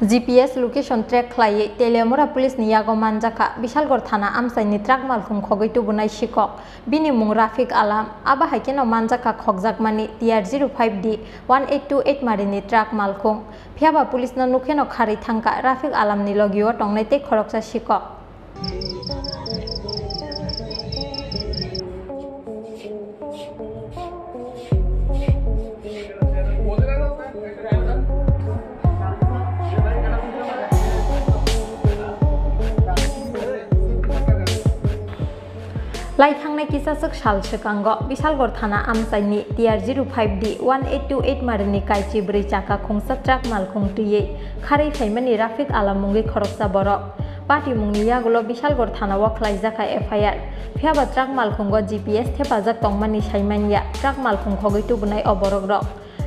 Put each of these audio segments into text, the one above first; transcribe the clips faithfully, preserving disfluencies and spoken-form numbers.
G P S location track khlaiwi Teliamura police ni yago manjakha Bishalgarh thana amchaini truck malkhung khogwi tubunai sikhok. Bini mung Rafik Alam. Abo hai kheno manjakha khokjakmani T R zero five D one eight two eight marini truck malkhung. Phiyaba police no nukheno kharwi thangkha Rafik Alam ni logio tongnai tei khoroksa sikhok. Lai thangnai kisaswk sal swkango Bishalgarh thana amchaini T R zero five D one eight two eight marini kaichi bwrwi chakka khungsa truck malkhung twiwi kharwi phaimani Rafik Alam mungwi khoroksa borok. Patimungni yagulo Bishalgarh thana o khlaijakha F I R. Phiyaba truck malkhungo G P S thepajak tongmani saimanya truck malkhung khogwi tubunai o borokrok.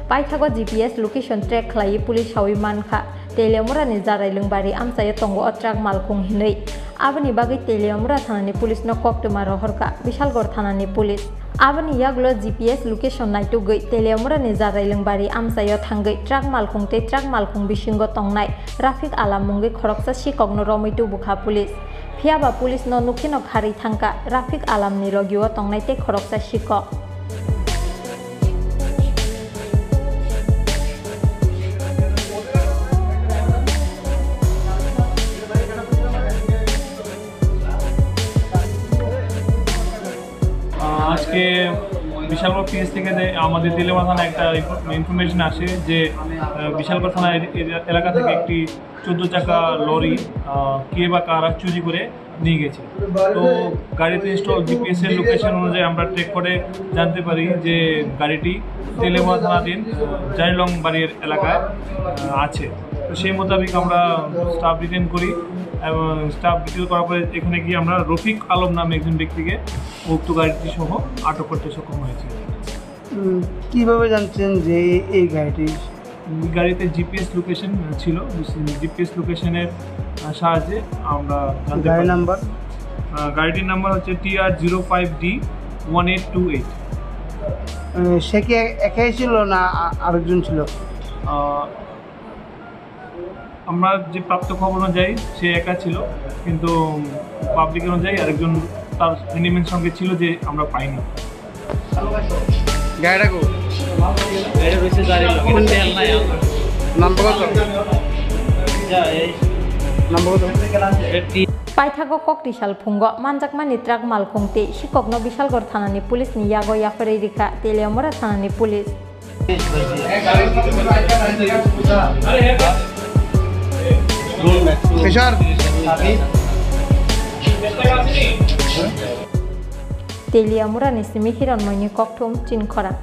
Paithago G P S location track khlaiwi police saui mankha Teliamurani Jarai Lwngbari amchaio tongo o truck malkhung hinwi. Aboni bagwi Teliamura thanani police no koktwma rohorkha Bishalgarh thanani police. Aboni yagulo G P S location naitugwi Teliamurani Jarai Lwngbari amchaio thangwi truck malkhung tei truck malkhung bisingo tongnai Rafik Alam mungwi khoroksa sikhokno romwi tubukha police. Phiyaba police no nukheno kharwi thangkha Rafik Alam ni logio tongnai tei khoroksa sikhok. আহ, আজকে বিশালগড় পিএস থেকে দে-, আমাদের তেলিয়ামুড়া থানায় একটা ইনফ-, ইনফরমেশন আসে যে, আহ, বিশালগড় থানা এ-, এ-, এলাকা থেকে একটি চোদ্দ চাকা লরি, আহ, কে বা কারা চুরি করে নিয়ে গেছে। তো গাড়িতে ইনস্টল জিপিএস এর লোকেশন অনুযায়ী আমরা ট্র্যাক করে জানতে পারি যে গাড়িটি তেলিয়ামুড়া থানাধীন, আহ, জারিলং বাড়ির এলাকায়, আহ, আছে। তো সেই মোতাবেক আমরা স্টাফ ডিটেইন করি এবং স্টাফ ডিটেইন করার পরে এখানে গিয়ে আমরা রফিক আলম নামে একজন ব্যক্তিকে উক্ত গাড়িটি সহ আটক করতে সক্ষম হয়েছি। উম, কিভাবে জানছেন যে এই গাড়িটি? গাড়িতে জিপিএস লোকেশন ছিল, জিপিএস লোকেশনের, আহ, সাহায্যে আমরা জানতে গাড়ি পারি। নাম্বার? আহ, গাড়িটির নাম্বার হচ্ছে TR zero five D one eight two eight. আহ, সে কি এ-, একাই ছিল না আ-, আরেকজন ছিল? আহ, আমরা যে প্রাপ্ত খবর অনুযায়ী সে একা ছিল, কিন্তু পাবলিক অনুযায়ী আরেকজন তার হ্যান্ডিম্যান সঙ্গে ছিল যে আমরা পাইনি। গাড়িটা কো? এটা রয়েছে জারিলং, এটা তেল নাই আমার। নাম্বার কত? যা, এই নাম্বার কত? এটা টি- Paithago kokti sal phungo manjakmani truck malkhung tei sikhokno Bishalgarh thanani police ni yago yapharwi rikha Teliamura thanani police. Teliamurani simi Hiranmoyni kokthum Chinkhorang.